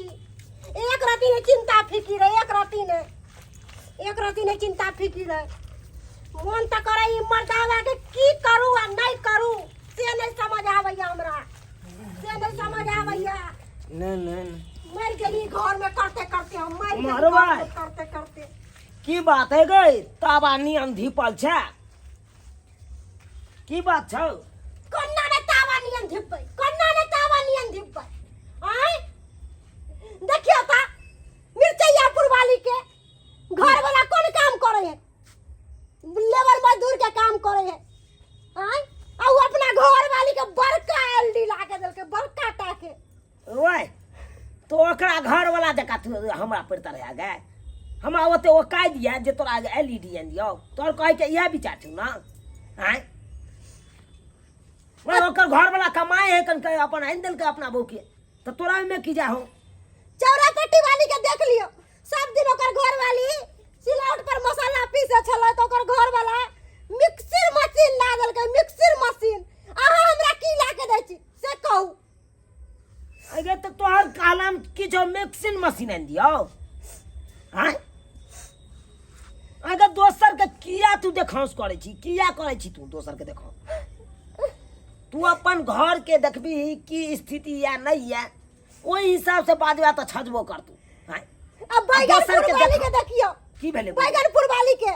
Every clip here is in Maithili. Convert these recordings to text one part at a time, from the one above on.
छी। एक रति नहि चिंता फिकिर है, एक रति नहि, एक रति नहि चिंता फिकिर है। मोन तऽ करे ई मर्दावा के की करू आ नहि करू से नहि समझ आबैया हमरा, से नहि समझ आबैया। नहि नहि नहि। मरि गेली घर में करते करते, हम मरि गेली मरबै। घर में करते करते। की बात है गई ताबा नियम धीपल छै, की बात छौ? कन्ना ने तावा नियन धिपबै, कन्ना ने तावा नियन धिपबै। आय देखियो ता मिर्चैयापुर वाली के घर वाला कोन काम करे है? लेबर मजदूर के काम करे है। आय आ उ अपना घर वाली के बड़का एलडी ला के देलकै, बड़का टा के। ओए तो ओकरा घर वाला जका तू हमरा पर तरह गए, हमरा ओते ओ कहि दिया जे तोरा एल ई डी आनि दियौ, तोहर कहै के इएह विचार छौ ना? आँय मैं ओकर घर वाला कमाए है कन अपन आनि देलकै अपना बहू के, तऽ तोरा ओहिमे की जा हो? चौरा पट्टी वाली के देख लियो, सब दिन ओकर घर वाली सिलौट पर मसाला पीसे छलै तऽ ओकर घर वाला मिक्सर मशीन ला देलकै, मिक्सर मशीन। अहाँ हमरा की ला के दै छी से कहू? अगे तऽ तोहर कहलाम की छौ, मिक्सिंग मशीन आनि दियौ? आँय अगर दोसर के किया तू देखाउस करै छी, किया करै छी तू दोसर के देखाउस? तू अपन घर के देखबी की स्थिति या नहीं या, ओहि हिसाब से बाजबा तऽ छजबो कर तू। आँय? अब दोसर बैगनपुर के वाली देखा। के देखियो। की भेलै? बैगनपुर वाली के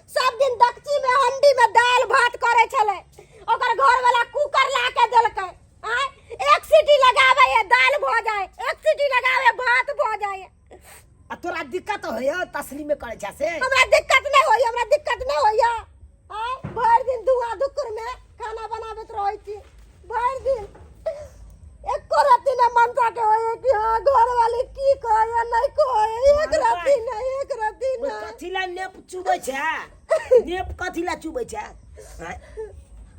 सब दिन दक्षी में हंडी में दाल भात करे छलै, ओकर घर वाला कुकर ला के देलकै। आँय एक सीटी लगावे है दाल भ जाए, एक सीटी लगावे भात भ जाए। आ तोरा दिक्कत होइए तसली में करै छै से? हमरा दिक्कत नहीं होइए, हमरा दिक्कत नहीं होइए। आँय भरि दिन धुआं धुक्कुर में खाना बनाबैत रहै छी भरि दिन, एको रत्ती नहि मनसा के होइए कि हाँ घर वाली की कहैए नहीं कहैए, एक मरबै। रत्ती नहीं, एक रत्ती ओइ नहीं। कथी ला नेप चुबै छै, नेप कथी ला चुबै छै? आँय?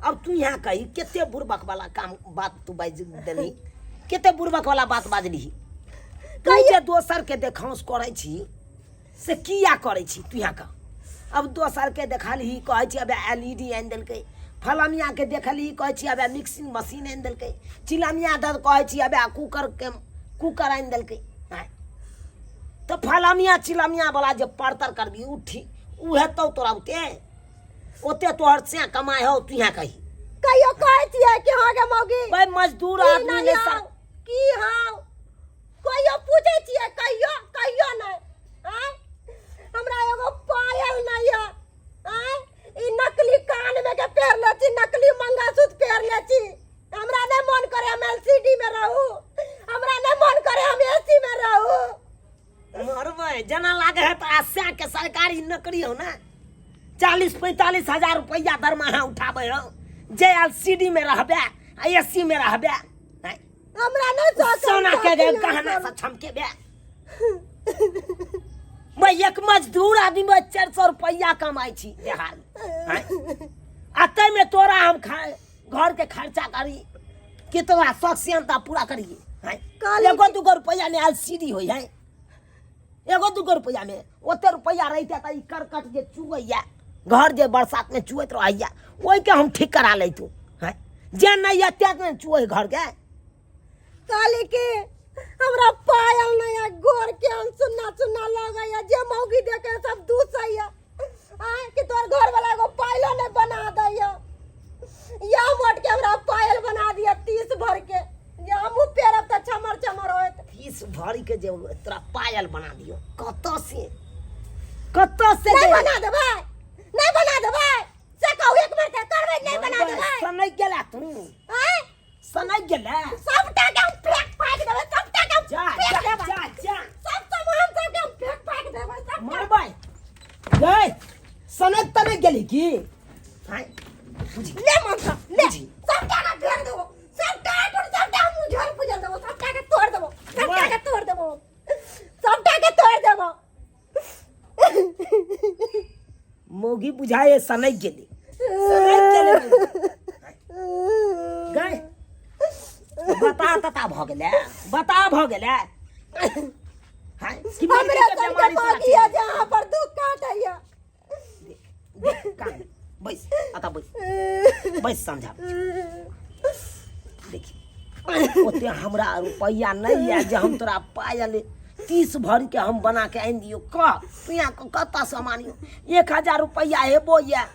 अब तू यहाँ कही कते बुड़बक वाला काम बात तू बाजि देलही, कते बुड़बक वाला बात बाजलिही तू? जे दोसर के देखाउस करै छी से किया करै छी तू यहाँ कह? अब दोसर के देखलही कहै छी अब एल ई डी आनि देलकै, फलमिया के देखलही कहै छी अब मिक्सिंग मशीन आनि देलकै, चिलमिया दऽ कहै छी अब कुकर के कुकर आनि देलकै। आँय तऽ फलमिया चिलमिया वाला जे परतर करबी उ ठीक उ हेतौ तोरा ओते ओते तोहर से कमाइ हौ? तू यहाँ कही। कहियो कहै छियै कि हाँ गे मौगी भाई मजदूर की आदमी नहीं नहि हौ, की हौ, कहियो पूछै छियै? कहियो कहियो नहि। आँय हमरा एगो पायल नहि है। आँय ई नकली कान में के पहिरले छी, नकली मंगलसूत्र पहिरले छी। हमरा नहि मन करे हम एलसीडी में रहू, हमरा नहि मन करे हम एसी में रहू। मरबै जेना लागे है तोरा सै के सरकारी नौकरी हो ना, 40-45 हजार रुपया दरमाहा उठाबै हो, जे एल सी डी में रहबे आ ए सी में रहबे। आँय? हमरा नहि शौक है, सोना के शौक गहना नहि। से छमकेबे। मैं एक मजदूर आदमी में 400 रुपया कमाई छी बिहार में। आँय? आ ताहिमे तोरा हम खा घर के खर्चा करी कि तोरा शौक सियनता पूरा करिए? आँय? कहली एगो दूगो रुपया में एल सी डी होइ है, एगो दूगो रुपया में ओते रुपया रहिते तऽ ई करकट जे चुगैया घर जे बरसात में चुएत रहैया ओहिके हम ठीक करा लैतू। आँय जे नहि यऽ तें ने चुए घर के। कहली कि हमरा पायल नहीं है, गोर के हम सुन्ना सुन्ना लगैया, जे मौगी देखे सब दूसैया। आय कि तोर घर वाला एगो पायलो नहीं बना दैया, या मोट के हमरा पायल बना दिया 30 भर के, जे हमहूँ पेरब तऽ चमर चमर होत। 30 भर के जे तोरा पायल बना दियो कतऽ से, कतऽ से नहीं जे- बना देबै, नहीं बना देबै से कहू एक बेर के करबै, नहीं बना देबै? सनकि गेला तू? आय सनकि गेला? सबटा के हम फेंक फाक देबै, सबटा के हम जा फेंक जा देबै। जा जा। सब सामान सबके हम फेंक फाक देबै सबटा। मरबै गई, सनक तऽ नहि गेली की? आँय, बुझी। ले मनसा ले। बुझी। सबटा के फेंक देबो, सबटा के, सबटा हम उझल पुझल देबो, सबटा के तोड़ देबो, सबटा मर। के तोड़ देबो, सबटा के तोड़ देबो। मौगी बुझाए सनक गेली, सनक गेली गई, बता तता भऽ गेलै, बता भऽ गेलै। हाँ, कि मर्दी हमरे के सन के बेमारी तोरा मौगी है जे अहाँ पर दुख काटैया। देख, देख, कान बैस, अतः बैस, बैस, समझा। देखी ओते हमरा रुपैआ नहि यऽ जे हम तोरा पायल 30 भरिके हम बना के आनि दियौ। कह तू यहाँ कतऽ से हम आनियौ? 1000 रुपैआ हेबो यऽ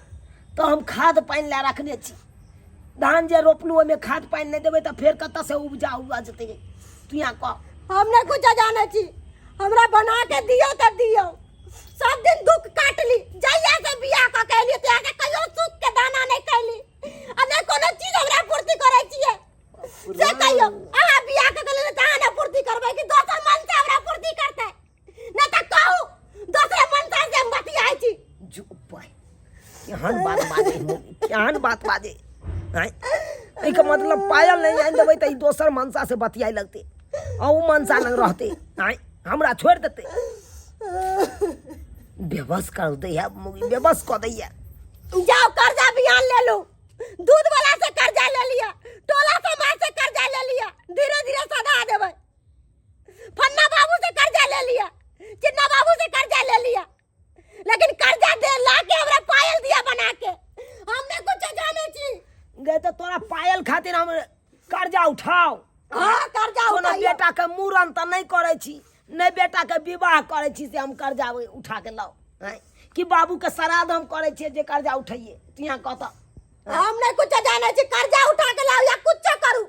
तऽ हम खाद पानि लए रखने छी। धान जे रोपलहुँ ओहिमे खाद पानि नहि देबै तऽ फेर कतऽ से उपजा उपजतै? तू यहाँ कह। हम नहि कुछो जानै छी, हमरा बना के दियौ तऽ दियौ। सब दिन दुख काटली, जहिया से बियाह कऽ के एलियै तहिया से कहियो सुख के दाना नहि खैली आ नहि कोनो चीज हमरा पूर्ति करै छियै। से कहियो अहाँ बियाह कऽ के लेलियै तऽ अहाँ नहि पूर्ति करबै कि दोसर मन से हमरा पूर्ति करतै? नहि तऽ कहू दोसरे मन से हम बतियाइ छी। जो पाइ केहन बात बाजै हो, केहन बात बाजै। आँय, एहिके मतलब पायल नहि आनि देबै तऽ ई दोसर मनसा से बतियाइ लगतै आ ओ मनसा लग रहतै। आँय, हमरा छोड़ि देतै। बेबस कर दैया मुगी, बेबस कऽ दैया। जाओ कर्जा बिहान ले लू, दूध वाला से कर्जा ले लिया, टोला समाज से कर्जा ले लिया, धीरे धीरे सधा देबै। फन्ना बाबू से कर्जा ले लिया, चिन्ना बाबू से कर्जा ले लिया, लेकिन कर्जा दे ला के हमरा पायल दिया बना के। हम नहीं कुछ जाने छी। गए तो तोरा पायल खातिर हम कर्जा उठाओ? हाँ, कर्जा कोनो उठाइयो। बेटा के मूड़न तऽ नहि करै छी, नहि बेटा के विवाह करै छी से हम कर्जा उठा के लाओ? आँय, कि बाबू के श्राद्ध हम करै छियै जे कर्जा उठैये? तू यहाँ कहता। हम नहीं कुछ जाने छी, कर्जा उठा के लाओ या कुछ करू,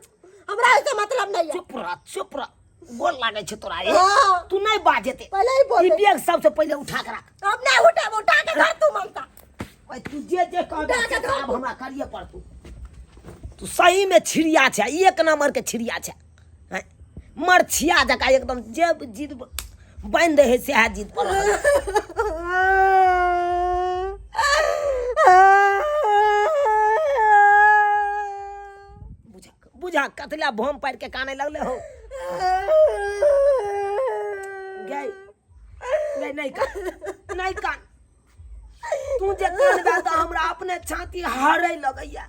हमरा ऐसे मतलब नहीं है। चुप रह, चुप रह, गोर लागै छै तोरा। ए, हाँ। तू नहीं बाजेते। पहले ही बोल ई दे। बैग सबसे पहले उठा के रख। अब नहीं उठा, उठा के धर तू ममता। ओए, तू जे जे कहबे उठा के से धर। आब हमरा करिए पड़तू। तू सही में छिड़िया छै, एक नंबर के छिड़िया छै। हैं? मरछिया जकाँ एकदम जे जिद बान्हि दै है सएह जिद पर रहल। बुझा बुझा कतला भोम पारि के काने लगले हो। गई गई, नहीं कान, नहीं कान। तू जे कानबे तऽ हमरा अपने छाती हरै लगैया।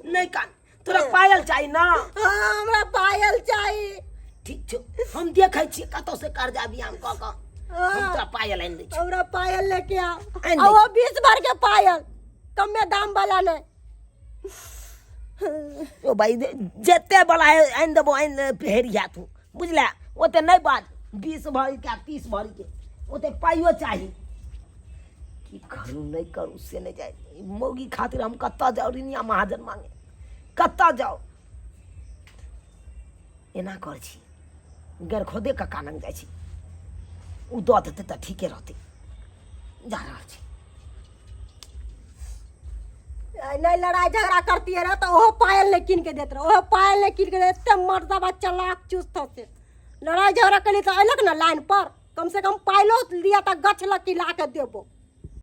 नहीं कान, तोरा पायल चाही ना? हाँ, हमरा पायल चाही। ठीक छौ, हम देखै छियै कतौ से कर्जा बियान कऽ कऽ हम तोरा पायल आनि दै छी। हमरा पायल लेके आओ। आनि आ दै। वो 20 भर के पायल, कमे दाम वाला नहीं। ओ भाई, जते बला है आनि देबो, आनि हेरिया तू, बुझला? ओते नहीं बाज, 20 भरी के 30 भरी के ओते पाइयो चाही। की करू नहीं करू से नहीं जाए। मौगी खातिर हम कतऽ जाउ रिनिया महाजन मांगे, कतऽ जाउ? एना कर छी, गरखोदे कक्का लग जाइ छी, ओ दऽ देतै तऽ ठीके रहतै। जा रहल छी। नहीं लड़ाई झगड़ा करती है ना तो ओहो पायल नहीं कीन के देत रहे, ओहो पायल नहीं कीन के देत। एते मर्दबा चलाक चुस्त होते, लड़ाई झगड़ा करी तो अलग ना लाइन पर कम से कम पायलो लिया तो गछ लकी ला के देबो।